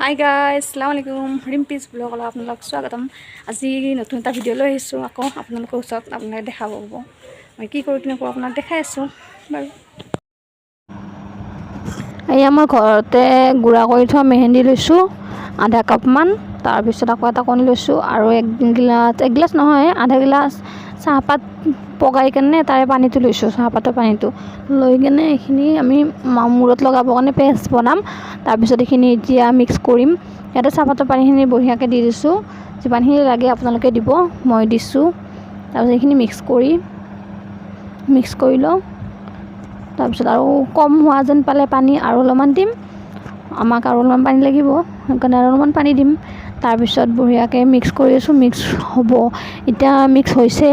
Hi guys, আসসালামু আলাইকুম। ৰিম্পিজ ব্লগলৈ আপোনালোক স্বাগতম। আজি নতুন এটা ভিডিঅ' লৈ আহিছোঁ আকৌ আপোনালোকৰ ওচৰত, আপোনালোকে দেখাব হ'ব মই কি কৰোঁ কি নকৰোঁ আপোনাক দেখাই আছোঁ বাৰু। এয়া মই ঘৰতে গুড়া কৰি থোৱা মেহেন্দি লৈছোঁ আধা কাপমান। তাৰপিছত আকৌ এটা কণী লৈছোঁ আৰু এক গিলাচ, এক গিলাচ নহয়, আধা গিলাচ চাহপাত পগাই কেনে তাৰে পানীটো লৈছোঁ। চাহপাতৰ পানীটো লৈ কেনে এইখিনি আমি মূৰত লগাবৰ কাৰণে পেষ্ট বনাম। তাৰপিছত এইখিনি এতিয়া মিক্স কৰিম। ইয়াতে চাহপাতৰ পানীখিনি বঢ়িয়াকৈ দি দিছোঁ। যিমানখিনি লাগে আপোনালোকে দিব, মই দিছোঁ। তাৰপিছত এইখিনি মিক্স কৰি লওঁ। তাৰপিছত আৰু কম হোৱা যেন পালে পানী আৰু অলপমান দিম। আমাক আৰু অলপমান পানী লাগিব, সেইকাৰণে আৰু অলপমান পানী দিম। তাৰপিছত বঢ়িয়াকৈ মিক্স কৰি আছোঁ। মিক্স হ'ব এতিয়া, মিক্স হৈছে।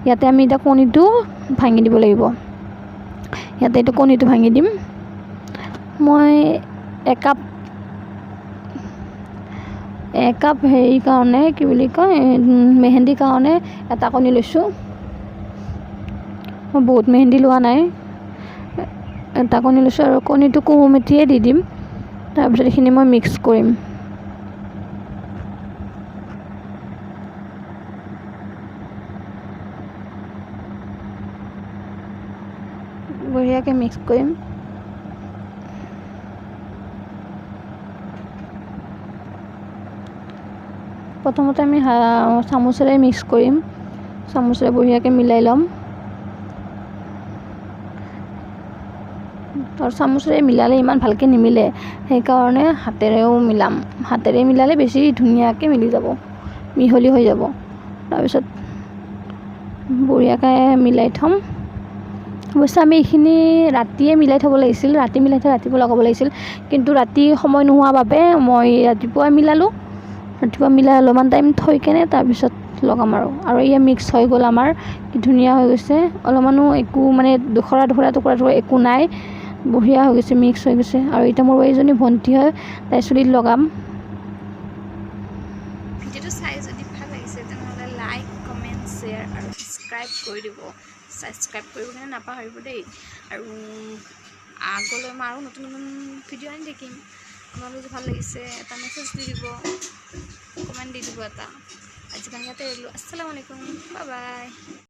ইয়াতে আমি এতিয়া কণীটো ভাঙি দিব লাগিব। ইয়াতে এইটো কণীটো ভাঙি দিম। মই একাপ একাপ হেৰিৰ কাৰণে, কি বুলি কয়, মেহেন্দিৰ কাৰণে এটা কণী লৈছোঁ। মই বহুত মেহেন্দি লোৱা নাই, এটা কণী লৈছোঁ আৰু কণীটো কুহুমতীয়ে দি দিম। তাৰপিছত এইখিনি মই মিক্স কৰিম। বঢ়িয়াকৈ মিক্স কৰিম। প্ৰথমতে আমি চামুচেৰে মিক্স কৰিম। চামুচেৰে বঢ়িয়াকৈ মিলাই ল'ম। আৰু চামুচেৰে মিলালে ইমান ভালকৈ নিমিলে, সেইকাৰণে হাতেৰেও মিলাম। হাতেৰে মিলালে বেছি ধুনীয়াকৈ মিলি যাব, মিহলি হৈ যাব। তাৰপিছত বঢ়িয়াকৈ মিলাই থ'ম। অৱশ্যে আমি এইখিনি ৰাতিয়ে মিলাই থ'ব লাগিছিল। ৰাতি মিলাই থৈ ৰাতিপুৱা লগাব লাগিছিল, কিন্তু ৰাতি সময় নোহোৱা বাবে মই ৰাতিপুৱাই মিলালোঁ। ৰাতিপুৱা মিলাই অলপমান টাইম থৈ কেনে তাৰপিছত লগাম আৰু। আৰু এয়া মিক্স হৈ গ'ল আমাৰ, কি ধুনীয়া হৈ গৈছে। অলপমানো একো মানে দুখৰা দুখৰা টুকুৰা টুকুৰা একো নাই, বঢ়িয়া হৈ গৈছে, মিক্স হৈ গৈছে। আৰু এতিয়া মোৰ এইজনী ভণ্টি হয়, তাই চুলিত লগাম। ভিডিঅ'টো চাই যদি ভাল লাগিছে, তেনেহ'লে লাইক, কমেণ্ট, শ্বেয়াৰ আৰু ছাবস্ক্ৰাইব কৰি দিব। ছাবস্ক্ৰাইব কৰিব কাৰণে নাপাহৰিব দেই। আৰু আগলৈ মই আৰু নতুন নতুন ভিডিঅ' আনি থাকিম। আপোনালোক যদি ভাল লাগিছে, এটা মেছেজ দি দিব, কমেণ্ট দি দিব এটা। আজিৰ কাৰণে ইয়াতে এৰিলোঁ। আসসালামু আলাইকুম, বাই বাই।